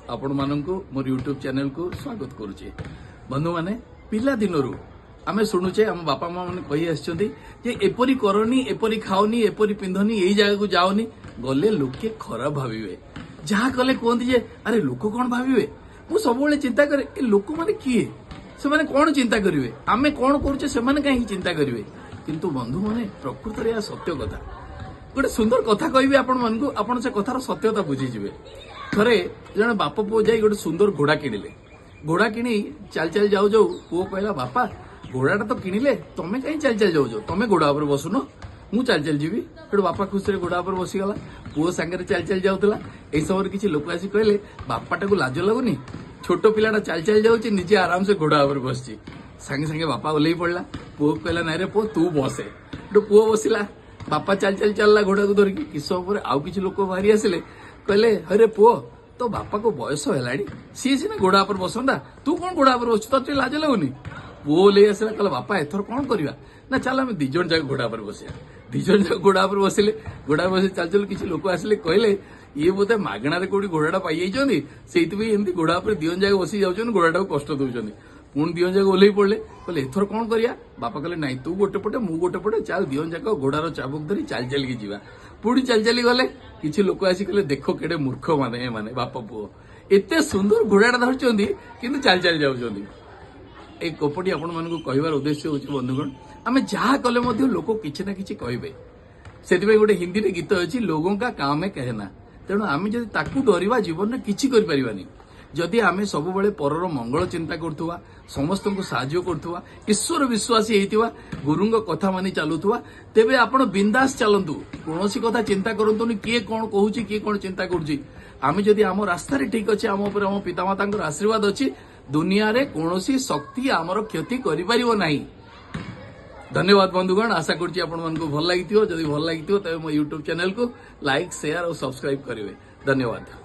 ଆପଣମାନଙ୍କୁ ମୋର ୟୁଟ୍ୟୁବ୍ ଚ୍ୟାନେଲକୁ ସ୍ୱାଗତ କରୁଛି। ବନ୍ଧୁମାନେ, ପିଲାଦିନରୁ ଆମେ ଶୁଣୁଛେ, ଆମ ବାପା ମା ମାନେ କହି ଆସିଛନ୍ତି ଯେ ଏପରି କରନି, ଏପରି ଖାଅନି, ଏପରି ପିନ୍ଧନି, ଏଇ ଜାଗାକୁ ଯାଅନି, ଗଲେ ଲୋକେ ଖରାପ ଭାବିବେ। ଯାହା କଲେ କୁହନ୍ତି ଯେ ଆରେ, ଲୋକ କଣ ଭାବିବେ? ମୁଁ ସବୁବେଳେ ଚିନ୍ତା କରେ, ଏ ଲୋକମାନେ କିଏ? ସେମାନେ କଣ ଚିନ୍ତା କରିବେ? ଆମେ କଣ କରୁଛେ, ସେମାନେ କାହିଁକି ଚିନ୍ତା କରିବେ? କିନ୍ତୁ ବନ୍ଧୁମାନେ, ପ୍ରକୃତରେ ଏହା ସତ୍ୟ କଥା। ଗୋଟେ ସୁନ୍ଦର କଥା କହିବି ଆପଣମାନଙ୍କୁ, ଆପଣ ସେ କଥାର ସତ୍ୟତା ବୁଝିଯିବେ। ଥରେ ଜଣେ ବାପ ପୁଅ ଯାଇ ଗୋଟେ ସୁନ୍ଦର ଘୋଡ଼ା କିଣିଲେ। ଘୋଡ଼ା କିଣି ଚାଲି ଚାଲି ଯାଉ ଯାଉ ପୁଅ କହିଲା, "ବାପା, ଘୋଡ଼ାଟା ତ କିଣିଲେ, ତମେ କାହିଁ ଚାଲି ଚାଲି ଯାଉଛ? ତମେ ଘୋଡ଼ା ଉପରେ ବସୁନ, ମୁଁ ଚାଲି ଚାଲି ଯିବି।" ସେଠୁ ବାପା ଖୁସିରେ ଘୋଡ଼ା ଉପରେ ବସିଗଲା, ପୁଅ ସାଙ୍ଗରେ ଚାଲି ଚାଲି ଯାଉଥିଲା। ଏଇ ସମୟରେ କିଛି ଲୋକ ଆସି କହିଲେ, "ବାପାଟାକୁ ଲାଜ ଲାଗୁନି? ଛୋଟ ପିଲାଟା ଚାଲି ଚାଲି ଯାଉଛି, ନିଜେ ଆରାମସେ ଘୋଡ଼ା ଉପରେ ବସିଛି।" ସାଙ୍ଗେ ସାଙ୍ଗେ ବାପା ଓହ୍ଲେଇ ପଡିଲା। ପୁଅକୁ କହିଲା, "ନାଇଁ ରେ ପୁଅ, ତୁ ବସେ।" ସେଠୁ ପୁଅ ବସିଲା, ବାପା ଚାଲି ଚାଲି ଚାଲିଲା ଘୋଡ଼ାକୁ ଧରିକି। କିଛି ସମୟ ପରେ ଆଉ କିଛି ଲୋକ ବାହାରି ଆସିଲେ, କହିଲେ, "ହରେ ପୁଅ, ତୋ ବାପାକୁ ବୟସ ହେଲାଣି, ସିଏ ସିନା ଘୋଡ଼ା ଉପରେ ବସନ୍ତା, ତୁ କଣ ଘୋଡ଼ା ଉପରେ ବସୁଛୁ? ତୋତେ ଟିକେ ଲାଜ ଲାଗୁନି?" ପୁଅ ଓହ୍ଲେଇ ଆସିଲା, କହିଲା, "ବାପା, ଏଥର କଣ କରିବା?" "ନା, ଚାଲ ଆମେ 2 ଜଣ ଯାକ ଘୋଡ଼ା ଉପରେ ବସିବା।" 2 ଜଣ ଯାକ ଘୋଡ଼ା ଉପରେ ବସିଲେ। ଘୋଡ଼ା ବସି ଚାଲି ଚାଲି କିଛି ଲୋକ ଆସିଲେ, କହିଲେ, "ଇଏ ବୋଧେ ମାଗଣାରେ କୋଉଠି ଘୋଡ଼ାଟା ପାଇଯାଇଛନ୍ତି, ସେଇଥିପାଇଁ ଏମିତି ଘୋଡ଼ା ଉପରେ 2 ଜଣ ଯାକ ବସି ଯାଉଛନ୍ତି, ଘୋଡ଼ାଟାକୁ କଷ୍ଟ ଦଉଛନ୍ତି।" ପୁଣି 2 ଜଣ ଯାକ ଓହ୍ଲେଇ ପଡିଲେ। କହିଲେ, "ଏଥର କଣ କରିବା?" ବାପା କହିଲେ, "ନାଇଁ, ତୁ ଗୋଟେ ପଟେ, ମୁଁ ଗୋଟେ ପଟେ, ଚାଲ 2 ଜଣ ଯାକ ଘୋଡ଼ାର ଚାବୁକ ଧରି ଚାଲି ଚାଲିକି ଯିବା।" ପୁଣି ଚାଲି ଚାଲି ଗଲେ। କିଛି ଲୋକ ଆସି କହିଲେ, "ଦେଖ କେଡେ ମୂର୍ଖ ମାନେ ଏମାନେ ବାପ ପୁଅ, ଏତେ ସୁନ୍ଦର ଘୋଡ଼ାଟା ଧରିଛନ୍ତି କିନ୍ତୁ ଚାଲି ଚାଲି ଯାଉଛନ୍ତି।" ଏଇ ଗପଟି ଆପଣମାନଙ୍କୁ କହିବାର ଉଦ୍ଦେଶ୍ୟ ହେଉଛି, ବନ୍ଧୁଗଣ, ଆମେ ଯାହା କଲେ ମଧ୍ୟ ଲୋକ କିଛି ନା କିଛି କହିବେ। ସେଥିପାଇଁ ଗୋଟେ ହିନ୍ଦୀରେ ଗୀତ ଅଛି, "लोगों का काम है कहना।" ତେଣୁ ଆମେ ଯଦି ତାକୁ ଡରିବା, ଜୀବନରେ କିଛି କରିପାରିବାନି। ଯଦି ଆମେ ସବୁବେଳେ ପରର ମଙ୍ଗଳ ଚିନ୍ତା କରୁଥିବା, ସମସ୍ତଙ୍କୁ ସାହାଯ୍ୟ କରୁଥିବା, ଈଶ୍ୱର ବିଶ୍ୱାସୀ ହେଇଥିବା, ଗୁରୁଙ୍କ କଥା ମାନି ଚାଲୁଥିବା, ତେବେ ଆପଣ ବିନ୍ଦାସ ଚାଲନ୍ତୁ। କୌଣସି କଥା ଚିନ୍ତା କରନ୍ତୁନି, କିଏ କଣ କହୁଛି, କିଏ କଣ ଚିନ୍ତା କରୁଛି। ଆମେ ଯଦି ଆମ ରାସ୍ତାରେ ଠିକ ଅଛି, ଆମ ଉପରେ ଆମ ପିତାମାତାଙ୍କର ଆଶୀର୍ବାଦ ଅଛି, ଦୁନିଆରେ କୌଣସି ଶକ୍ତି ଆମର କ୍ଷତି କରିପାରିବ ନାହିଁ। ଧନ୍ୟବାଦ ବନ୍ଧୁଗଣ। ଆଶା କରୁଛି ଆପଣମାନଙ୍କୁ ଭଲ ଲାଗିଥିବ। ଯଦି ଭଲ ଲାଗିଥିବ, ତେବେ ମୋ ୟୁଟ୍ୟୁବ ଚ୍ୟାନେଲକୁ ଲାଇକ୍, ସେୟାର ଓ ସବସ୍କ୍ରାଇବ କରିବେ। ଧନ୍ୟବାଦ।